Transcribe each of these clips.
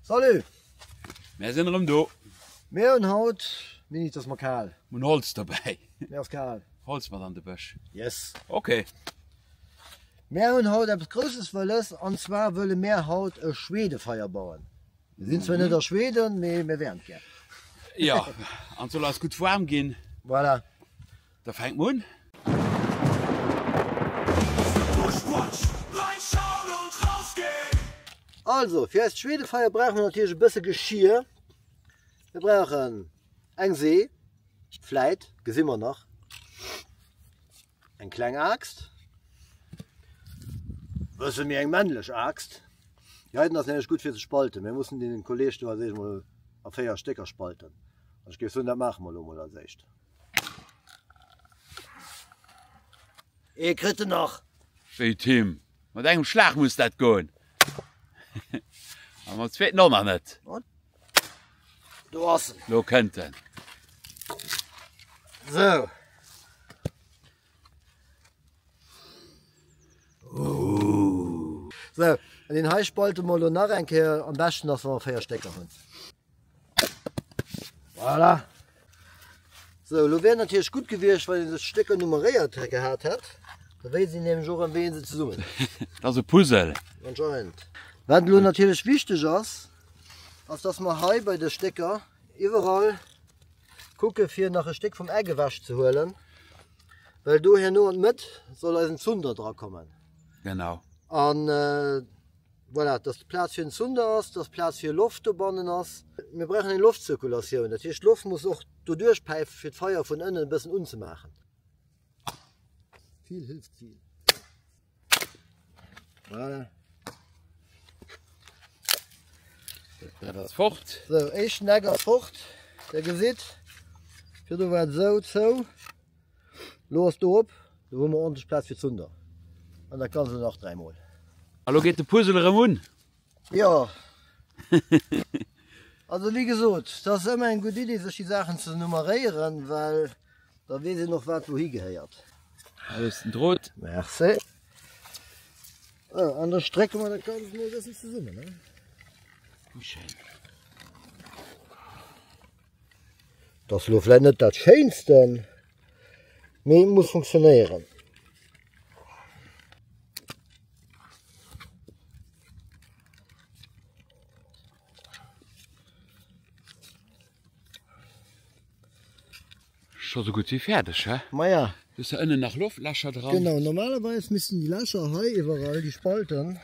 Salut! Mär sinn erëm do. Mir hunn haut, Mini, et ass mer kal. Mir hunn Holz dobäi. Mir ass kal. Holz mat an de Bësch. Yes. Ok. Mär hunn haut eppes Grousses wëlles, an zwar wëlle mär haut e Schweedefeier bauen. Mir sinn zwar net a Schweden, mee mir wären et gär. Jo, an et soll eis gutt waarm ginn. Voilà. Da fänke mer un. Also, fir eist Schweedefeier brauche mer natierlech e bësse Geschir. Mir brauchen eng See, vläit gesi mer nach, eng kleng Aaxt, bësse méi eng männlech Aaxt. Déi heiten ass nämlech gutt fir ze spalten. Mir mussen den Kolleg do als éischt mol a 4 Stécker spalten. An ech géif soen, dat maache mer elo mol als éischt. Ee kritt en nach. Wéi Tim, mat engem Schlag muss dat goen. A mam zweeten och nach net. Do ass en. Lo kënnt en. Sou. Sou, an deen hei spalte mer elo nach eng Kéier. Am beschten ass, wa mer 4 Stécker hunn. Voilà. Sou, elo wär natierlech gutt gewiescht, wann ee sech d'Stécker nummeréiert gehat hätt. Da wéisst een nämlech och, ëm wéi ee se zesummen. Dat ass e Puzzle. Anscheinend. Wat elo natierlech wichteg ass, ass dass mer hei bei de Stécker iwwerall kucke fir nach e Stéck vum Eck ewech ze huelen, well do herno an d'Mëtt soll eisen Zunder dra kommen. Genau. An Voilà, dass Plaz fir den Zunder ass, dass Plaz fir Loft dobannen ass. Mir brauchen eng Loftzirkulatioun, dat heescht d'Loft muss och doduerch päifen, fir d'Feier vun ënnen e bëssen unzemaachen. Viel hilft viel. Voilà. Dat ass fort. Sou, éischten Eck ass fort. Der gesitt, virdu war et esou zou. Lo ass do op, do hu mer ordentlech Plaz fir Zunder. An dat Ganzt elo nach 3 mol. A lo geet de Puzzle erëm un. Jo. Also wéi gesot, et ass ëmmer eng gutt Iddi sech déi Saachen ze nummeréieren, well da weess een och wat wouhi gehéiert. Hei hues den Drot. Merci. Sou, an da strécke mer dat Ganzt mol e bëssen zesummen, ne? Wéi schéin. Et ass elo vläit net dat schéinsten, mee et muss funktionéieren. Scho sou gutt wéi fäerdeg, he? Maja. Du hues da ënnen nach Loftlächer dran. Genau, normalerweis missten déi Lächer hei iwwerall, déi Spalten,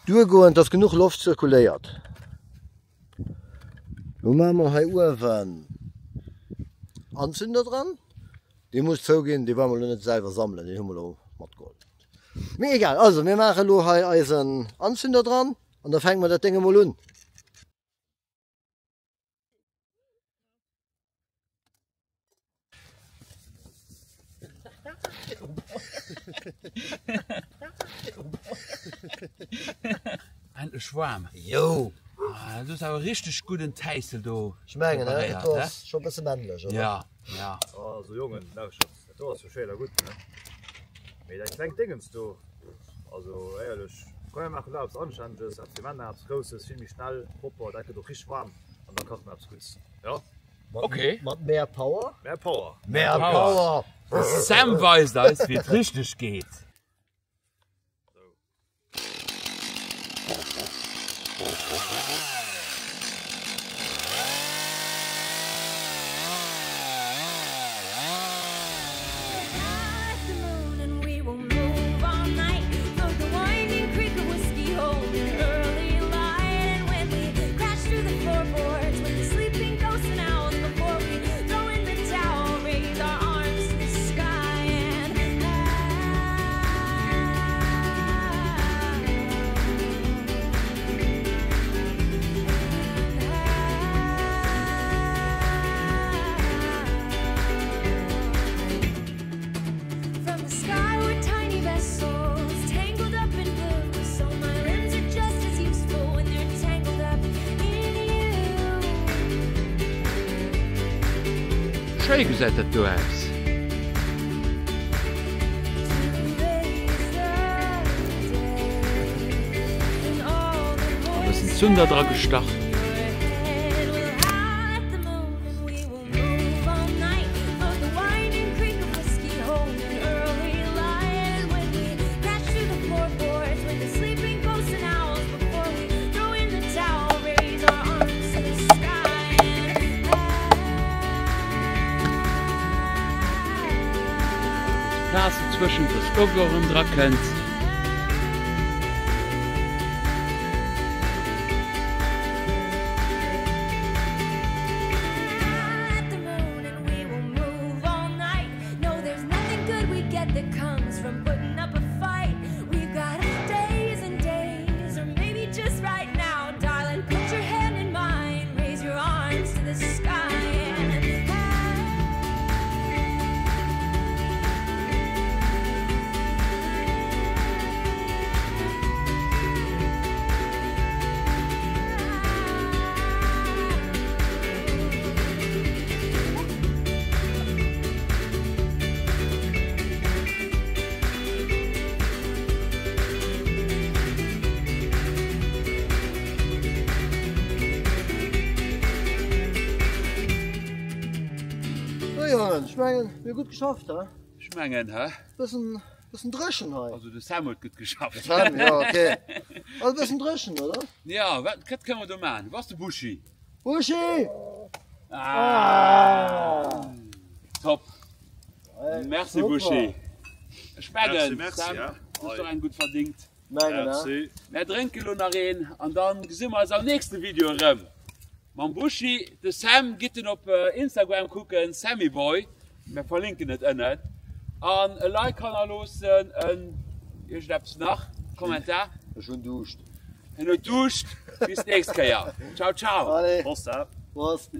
duergoen, dass genuch Loft zirkuléiert. Lo maache mer hei uewen Anzünder dran. Dee muss zouginn, dee war mer elo net selwer sammelen, deen hu mer elo matgeholl. Mee egal, also mir maache elo hei eisen Anzünder dran an da fänke mer dat Déng emol un. Endlech waarm. Jo. Ah, du hues awer richteg gudden Täissel do. Ech mengen, hè, dat do ass scho e bësse männlech, oder? Ja, ja. Also Jongen, lauschtert, dat do ass jo schéin a gutt, ne? Mee dat klengt Déngens do, also éierlech, komm mir maachen elo eppes Anstänneges, eppes fir Männer, eppes Grousses, vill méi schnell, propper, dat gëtt och richteg waarm an da kache mer eppes Guddes, jo? Ok. Mat mehr Power. Mehr Power. Mehr Power. Sam weist eis wéi et richteg geet. Schéi gesäit dat do aus. E bëssen. Bëssen Zunder dra gestach. Plaz dozwëschen, dass d'Loft och erëm dra kënnt. So Jongen, ech mengen mir hu gutt geschafft he? Ech mengen he? Bëssen bëssen dréchen hei. Also de Sam huet gutt geschafft. De Sam, jo ok. Ass e bëssen dréchen oder? Jo, wat wat kënne mer do maachen? Wou ass de Buschi? Buschi! Ah! Top! Merci Buschi. Ech mengen Sam, du hues och eng gutt verdingt. Merci. Mär drénke lo nach een an dann gesi mer eis am nächste Video erëm mam Buschi. De Sam, gitt en op Instagram kucken, Sammyboy, mär verlinken et ënnen. An e Like hannerloossen, en iergendeppes nach, Kommentar. Ech hunn Duuscht. En huet Duuscht. Bis d'nächst Kéier. Ciao ciao. Allez. Prost. Prost.